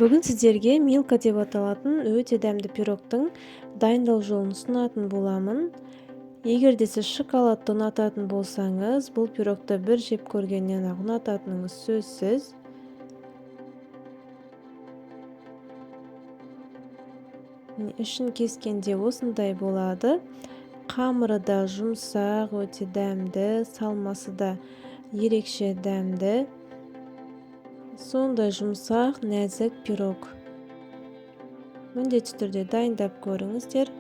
Бүгін сіздерге Милка деп аталатын өте дәмді пирогтың дайындалу жолын ұсынатын боламын. Егер де сіз шоколадты ұнататын болсаңыз, бұл пирогты бір жеп көргеннен-ақ ұнататыныңыз сөзсіз. Ішін кескенде осындай болады. Қамыры да жұмсақ, өте дәмді, салмасы да ерекше дәмді. Сондай жұмсақ, нәзік пирог. Міндетті түрде дайындап көріңіздер.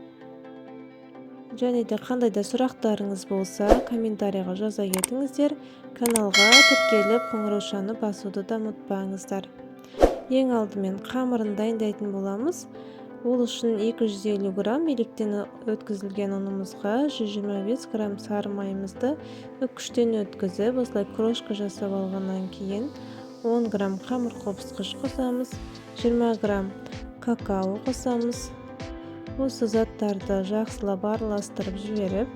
Және де қандай да сұрақтарыңыз болса, комментарийға жаза кетіңіздер. Каналға тіркеліп, қоңыраушаны басуды да ұмытпаңыздар. Ең алдымен қамырын дайындайтын боламыз. Ол үшін 250 грамм електен өткізілген ұнымызға 125 грамм сары майымызды үккіштен өткізіп, осылай крошка жасап алғаннан кейін 10 грамм қамыр қопсытқыш қосамыз, 20 грамм какао қосамыз. Осы заттарды жақсылап араластырып жіберіп,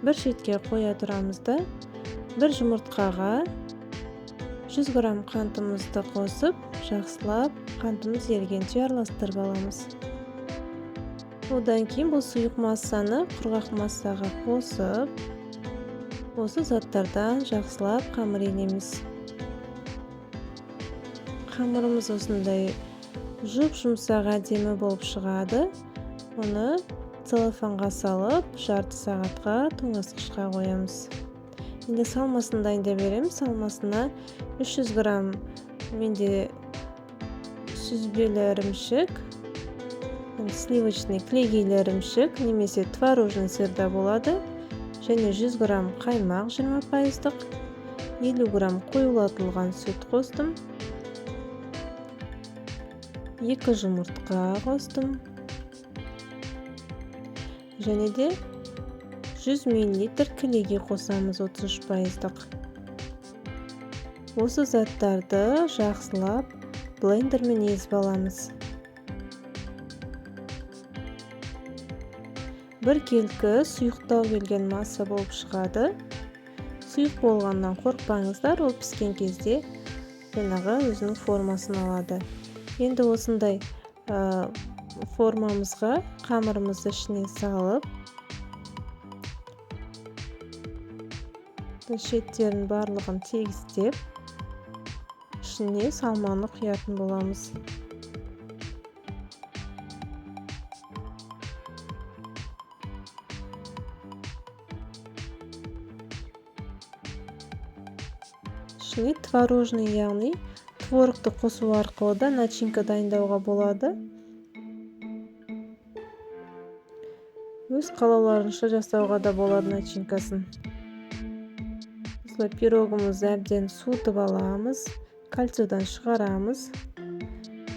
бір шетке қоя тұрамыз да, бір жұмыртқаға 100 грамм қантымызды қосып, жақсылап қантымыз ерігенше араластырып аламыз. Одан кейін бұл сұйық массаны құрғақ массаға қосып, осы заттардан жақсылап қамыр илейміз. Қамырымыз осындай жұп-жұмсақ әдемі болып шығады. Оны целлофанға салып, жарты сағатқа тоңазытқышқа қоямыз. Енді салмасын дайындап береміз. Салмасына 300 грамм менде сүзбелі ірімшік, сливочный кілегейлі ірімшік немесе творожный сыр да болады. Және 100 грамм қаймақ 20%-лық, 50 грамм қоюлатылған сүт қостым. 2 жұмыртқа қостым. Және де 100 миллилитр кілегей қосамыз 33%-лық. Осы заттарды жақсылап блендермен езіп аламыз. Бір келкі сұйықтау келген масса болып шығады. Сұйық болғаннан қорықпаңыздар, ол піскен кезде жаңағы өзінің формасын алады. Енді осындай формамызға қамырымызды ішіне салып, шеттерін барлығын тегістеп, ішіне салманы құятын боламыз. Ішіне творожный, яғни творогты қосу арқылы да начинка дайындауға болады. Өз қалауларынша жасауға да болады начинкасын. Осылай пирогымызды әбден суытып аламыз, кольцодан шығарамыз.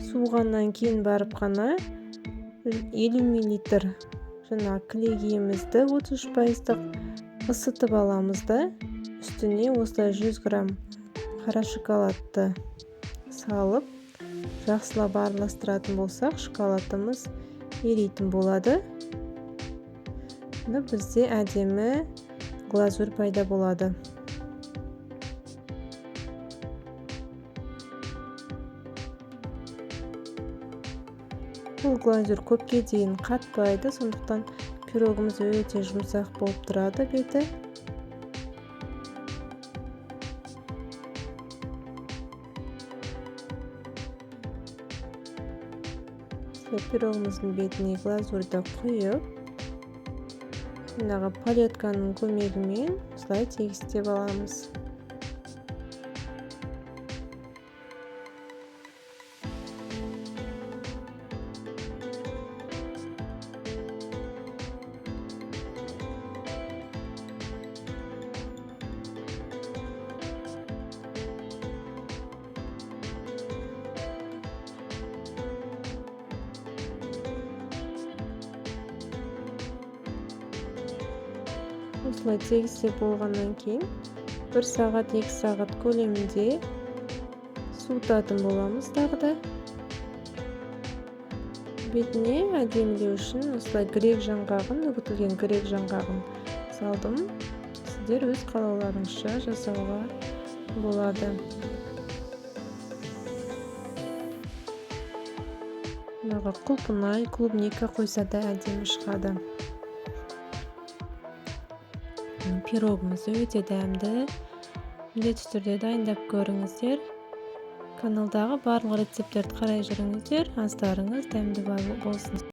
Суығаннан кейін барып қана 50 миллилитр жаңа кілегейімізді 33%-лық ысытып аламыз да, үстіне осылай 100 грамм қара шоколадты салып, жақсылап араластыратын болсақ, шоколадымыз еритін болады. Міне бізде әдемі глазурь пайда болады. Бұл глазурь көпке дейін қатпайды, сондықтан пирогымыз өте жұмсақ болып тұрады беті. Пирогымыздың бетіне глазурьді құйып, жаңағы палетканың көмегімен осылай тегістеп аламыз. Осылай тегістеп болғаннан кейін 1 сағат, 2 сағат көлемінде суытатын боламыз тағы да. Бетіне әдемілеу үшін осылай грек жаңғағын, үгітілген грек жаңғағын салдым. Сіздер өз қалауларыңызша жасауға болады. Мынаға құлпынай, клубника қойса да әдемі шығады. Пирогымыз өте дәмді. Міндетті түрде дайындап көріңіздер. Каналдағы барлық рецепттерді қарай жүріңіздер. Астарыңыз дәмді болсын!